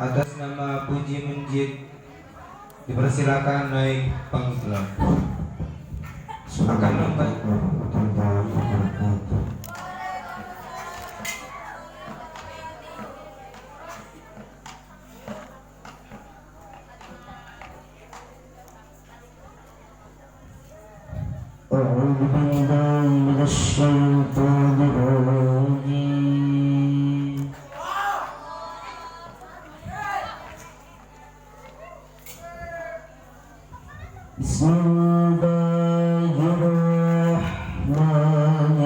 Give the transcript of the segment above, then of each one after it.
Atas nama Puji Munjid dipersilakan naik panggung. Akan membaca. Warahmatullahi wabarakatuh. أعوذ بالله من الشيطان الرجيم. بسم الله الرحمن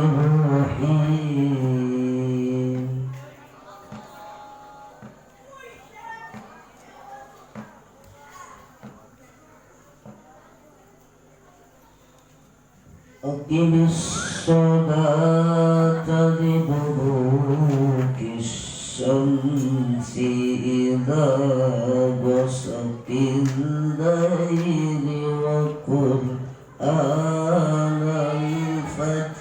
الرحيم. أقم الصلاة لدلوك الشمس إلى غسق الليل وقرآن الفجر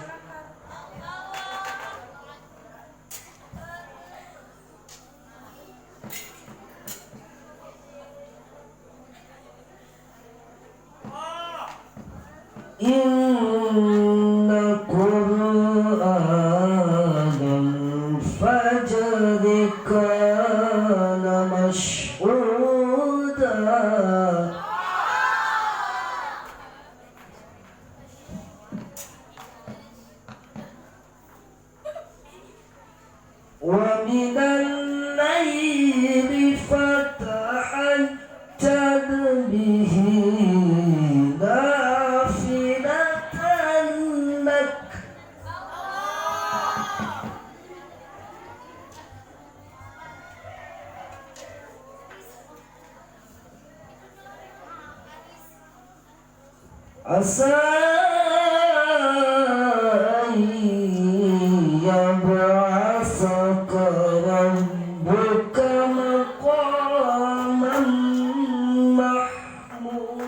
إن قرآن الفجر كان مشهودا. ومن الليل فتهجد به نافلة لك. عسى أن يبعثك ربك مقاما محمودا.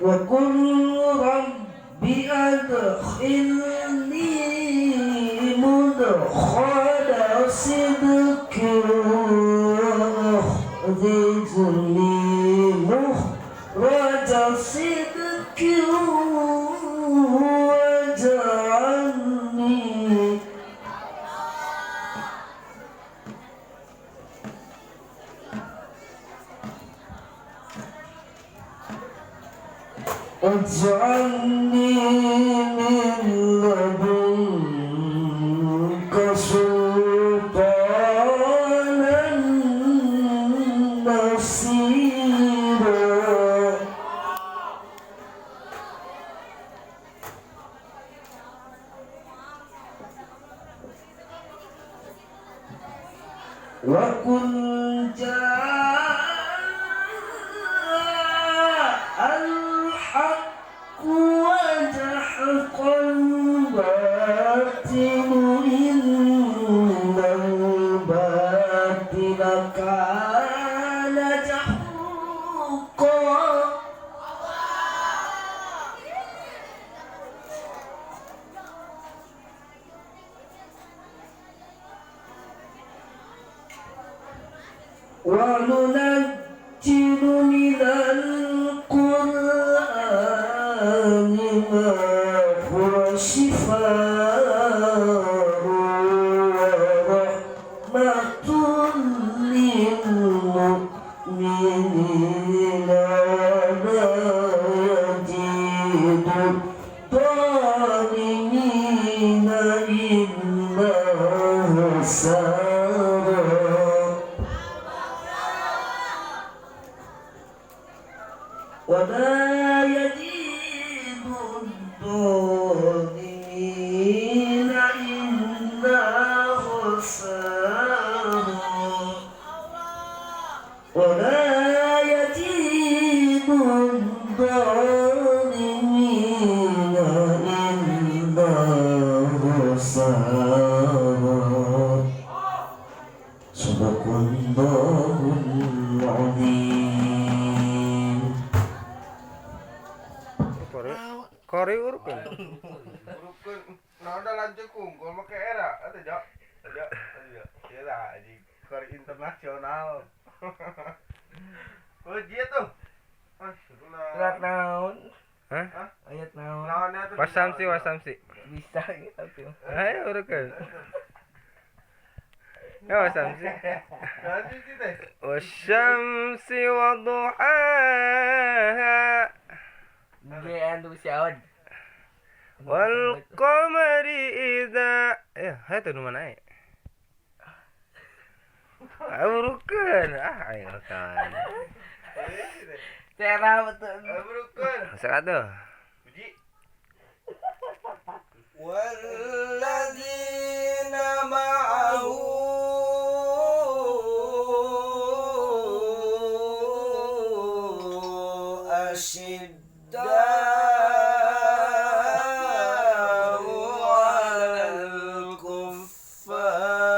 وقل رب أدخلني مدخل صدق وأخرجني مخرج صدق واجعلني واجعلني من لدنك سلطانا نصيرا. وقل جاء الحق وزهق الباطل إن الباطل كان زهوقا. وننزل من القرآن ما هو شفاء ورحمة للمؤمنين ولا يزيد الظالمين إلا خسارا. ولا يزيد الظالمين إلا خسارا. ولا يزيد الظالمين إلا خسارا. صدق الله العظيم. Kori urupkeun. Urupkeun. Nah udah lanjut kungkul make era atuh jok. Jok. Ya lah anjing kori internasional. Oh dia tuh. Ah, Ayat naon? Hah? Ayat naon? Wasamsi wasamsi. Bisa gitu tuh. Ayo urupkeun. Ya wasamsi. Wasyamsi waduhaha. Gean tuh si Awan. Wal qamari idza. Ya, hayu nu mana aya? Urupkeun. Ah, ayo kan. Cerah betul. Urupkeun. Sok atuh. Puji. Walladzina ma'ahu asyidda'u 'alal kuffari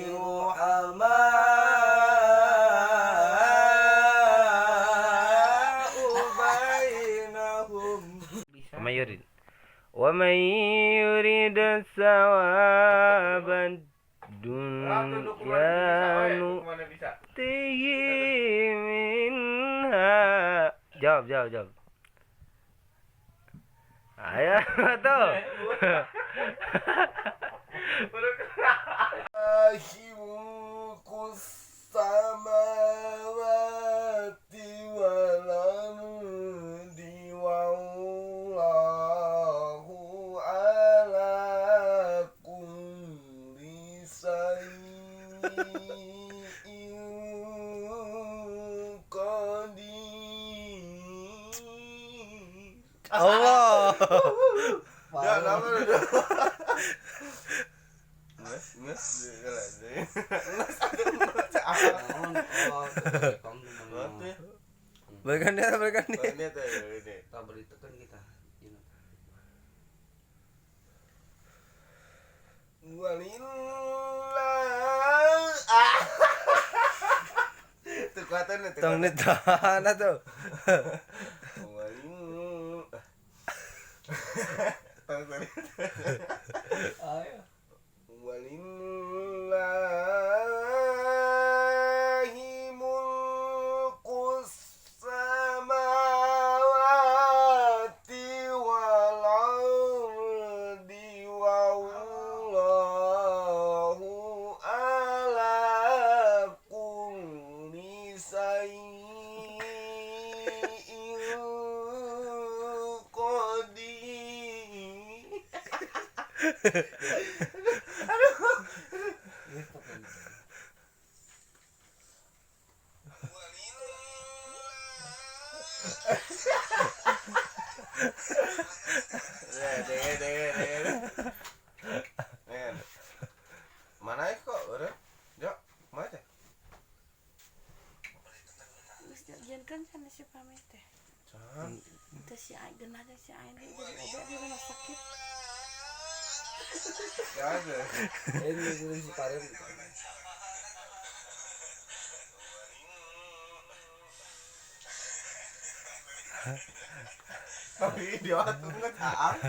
ruhama'u bainahum. Wa man yurid thawabad dunya nu'tihi minha. Jawab. Ayo tuh. Mulkus samawati wal ardi wallahu ala kulli syai'in qadir. Allah. Ya, lama udah. Nges. Balikan dia. Tak beritakan kita. Walillah. Kekuatan itu. Tong nitahan atuh. Ayo. Walillahi mulkus samawati wal ardi wallahu ala kulli syai'in qadir. Deh. Mana kok, udah? Jok, mana? Jangan kan sana si pamit teh. Itu si Ain, genahnya si Ain jadi obat di rumah sakit. Ya ada. Ini si Paren. Tapi dia tuh nggak tahu.